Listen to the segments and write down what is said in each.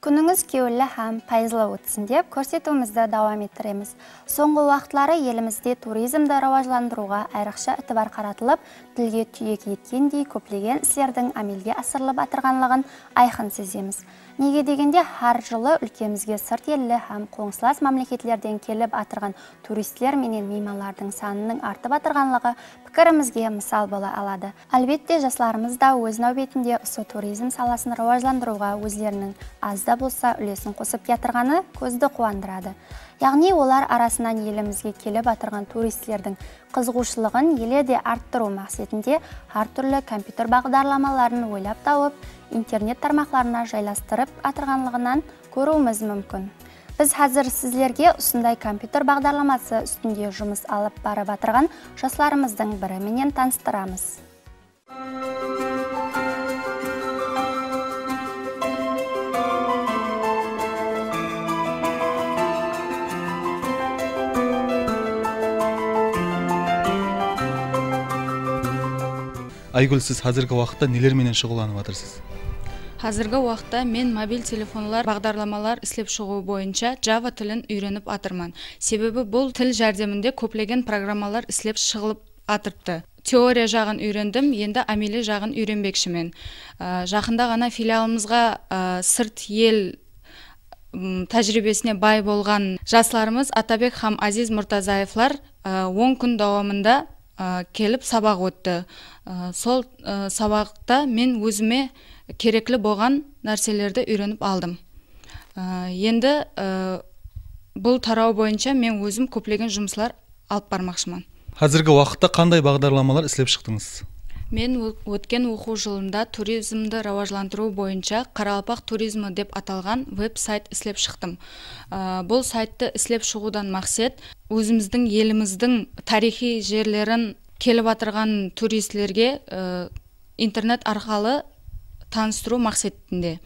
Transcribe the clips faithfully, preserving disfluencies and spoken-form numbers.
Kúnińiz kewilli hám payızlı ótsin dep, kórsetiwimizdi dawam ettiremiz. Sońǵı waqıtları elimizde turizmdi rawajlandırıwǵa ayrıqsha itibar qaratılıp, tilge túyek etkendey kóplegen islerdiń ámelge asırılıp atırǵanlıǵın ayqın sezemiz. Nege degende, hár jılı úlkemizge sırt elli hám qońsılas mámleketlerden kelip atırǵan turistler menen miymanlardıń sanınıń artıp atırǵanlıǵı pikirimizge mısal bola aladı. Álbette, jaslarımız da óz náwbetinde usı turizm salasın rawajlandırıwǵa ózleriniń az da bolsa úlesin qosıp kiyatırǵanı kózdi quwandıradı. Yaǵnıy, olar arasınan elimizge kelip atırǵan turistlerdiń qızıǵıwshılıǵın ele de arttırıw maqsetinde hár túrli kompyuter baǵdarlamaların oylap tawıp, internet tarmaqlarına jaylastırıp atırǵanlıǵınan kóriwimiz múmkin. Biz házir sizlerge usınday kompyuter baǵdarlaması ústinde jumıs alıp barıp atırǵan jaslarımızdıń biri menen tanıstıramız. Aygúl, siz házirgi waqıtta neler menen shuǵıllanıp atırsız? Házirgi waqıtta men mobil telefonlar baǵdarlamalar islep shıǵıwı boyınsha Java tilin úyrenip atırman. Sebebi bul til járdeminde kóplegen programmalar islep shıǵılıp atırıptı. Teoriya jaǵın úyrendim, endi ámeliy jaǵın úyrenbekshimen. Á, jaqında ǵana filialımızǵa, á, sırt el, m, tájiriybesine bay bolǵan jaslarımız Atabek hám Aziz Murtazaevlar, á, on kún dawamında, á, kelip sabaq ótti. Á, sol, á, sabaqta men ózime kerekli bolǵan nárselerdi úyrenip aldım. Á, endi, á, bul taraw boyınsha men ózim kóplegen jumıslar alıp barmaqshıman. Házirgi waqıtta qanday baǵdarlamalar islep shıqtıńız? Men ó-, ótken oqıw jılında turizmdi rawajlandırıw boyınsha Qaraqalpaq turizmi dep atalǵan veb-sayt islep shıqtım. Á, bul sayttı islep shıǵıwdan maqset ózimizdiń elimizdiń tariyxıy jerlerin kelip atırǵan turistlerge, á, internet arqalı tanıstırıw maqsetinde.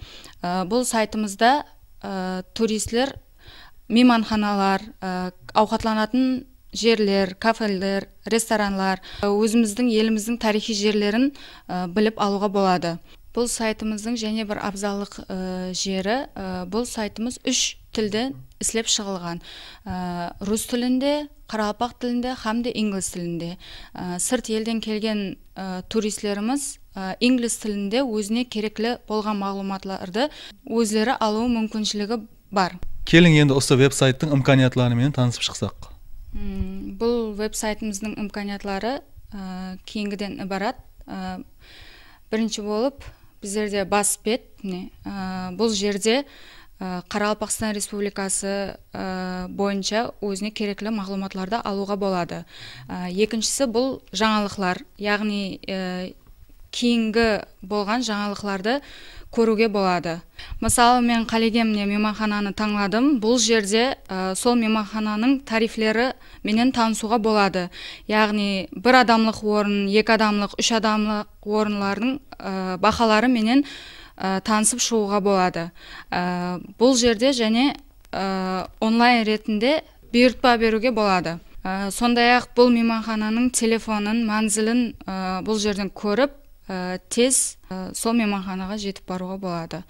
Á, bul saytımızda, á, turistler miymanxanalar, á, awqatlanatın jerler, kafeler, restoranlar, á, ózimizdiń elimizdiń tariyxıy jerlerin, á, bilip alıwǵa boladı. Bul saytımızdıń jáne bir abzallıq, á, jeri, á, bul saytımız úsh tilde islep shıǵılǵan. Á, rus tilinde, qaraqalpaq tilinde hám de inglis tilinde. Á, sırt elden kelgen, á, turistlerimiz, á, inglis tilinde ózine kerekli bolǵan maǵlıwmatlardı ózleri alıw múmkinshiligi bar. Keliń, endi usı veb-sayttıń imkaniyatları menen tanısıp shıqsaq. Hmm, bul veb-saytımızdıń imkaniyatları, á, keyingiden ibarat. Á, birinshi bolıp, bizlerde bas bet, mine, á, bul jerde, á, Qaraqalpaqstan Respublikası, á, boyınsha ózine kerekli maǵlıwmatlardı alıwǵa boladı. Á, ekinshisi, bul jańalıqlar, yaǵnıy, á, keyingi bolǵan jańalıqlardı kóriwge boladı. Mısalı, men qálegem, mine, miymanxananı tańladım. Bul jerde, á, sol miymanxananıń tariyfleri menen tanısıwǵa boladı. Yaǵnıy, bir adamlıq orın, eki adamlıq, úsh adamlıq orınlardıń, á, bahaları menen, á, tanısıp shıǵıwǵa boladı. Á, bul jerde jáne, á, onlayn retinde buyırtpa beriwge boladı. Á, sonday-aq, bul miymanxananıń telefonın, mánzilin, á, bul jerden kórip, á, tez, á, sol miymanxanaǵa jetip barıwǵa boladı.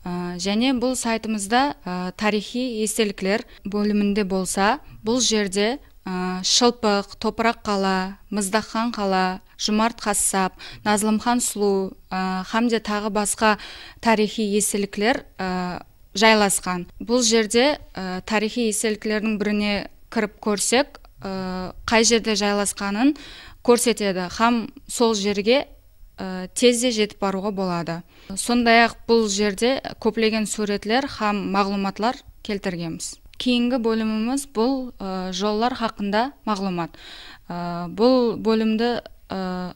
Á, jáne bul saytımızda, á, tariyxıy estelikler bóliminde bolsa, bul jerde, á, Shılpıq, Topıraq qala, Mızdaqxan qala, Jumart qassap, Nazlımxan sulıw, á, hám de taǵı basqa tariyxıy estelikler, á, jaylasqan. Bul jerde, á, tariyxıy esteliklerdiń birine kirip kórsek, á, qay jerde jaylasqanın kórsetedi hám sol jerge, á, tezde jetip barıwǵa boladı. Sonday-aq, bul jerde kóplegen súwretler hám maǵlıwmatlar keltirgenbiz. Keyingi bólimimiz bul, á, jollar haqqında maǵlıwmat. Á, bul bólimdi, á,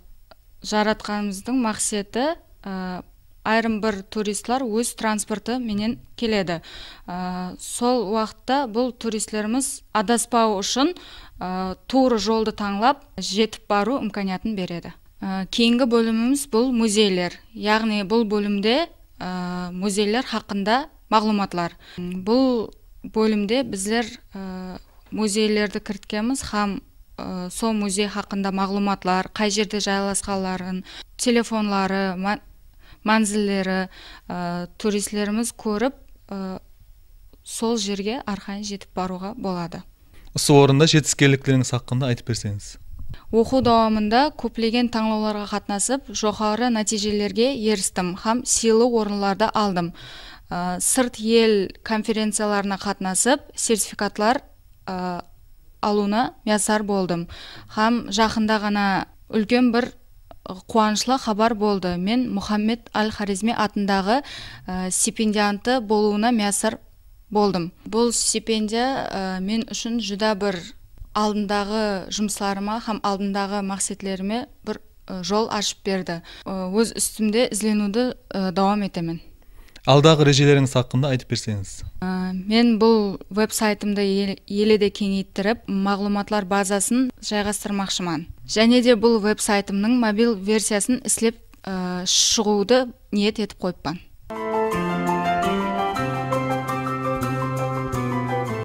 jaratqanımızdıń maqseti, á, ayırım bir turistler óz transportı menen keledi. Á, sol waqıtta bul turistlerimiz adaspaw ushın, á, tuwrı joldı tańlap, jetip barıw imkaniyatın beredi. Á, keyingi bólimimiz bul muzeyler. Yaǵnıy bul bólimde, á, muzeyler haqqında maǵlıwmatlar. Bul bólimde bizler, á, muzeylerdi kiritkenbiz hám, ı, sol muzey haqqında maǵlıwmatlar, qay jerde jaylasqanların, telefonları, ma-, mánzilleri, ı, turistlerimiz kórip, ı, sol jerge arqayın jetip barıwǵa boladı. Usı orında jetiskenliklerińiz haqqında aytıp berseńiz. Oqıw dawamında kóplegen tańlawlarǵa qatnasıp, joqarı nátiyjelerge eristim hám sıylı orınlardı aldım. I, sırt el konferenciyalarına qatnasıp, sertifikatlar, ı, alıwına miyasar boldım. Hám jaqında ǵana úlken bir, ı, quwanıshlı xabar boldı. Men Muhammed Al-Xorezmiy atındaǵı, ı, stipendiantı bolıwına miyasar boldım. Bul stipendiya, ı, men ushın júdá bir aldındaǵı jumıslarıma hám aldındaǵı maqsetlerime bir, ı, jol ashıp berdi. I, óz ústimde izleniwdi, ı, dawam etemen. Aldaǵı rejelerińiz haqqında aytıp berseńiz. I, men bul veb-saytımdı el-, ele de keńeyttirip, maǵlıwmatlar bazasın jayǵastırmaqshıman. Jáne de bul veb-saytımnıń mobil versiyasın islep, ı, shıǵıwdı niyet etip qoyıppan.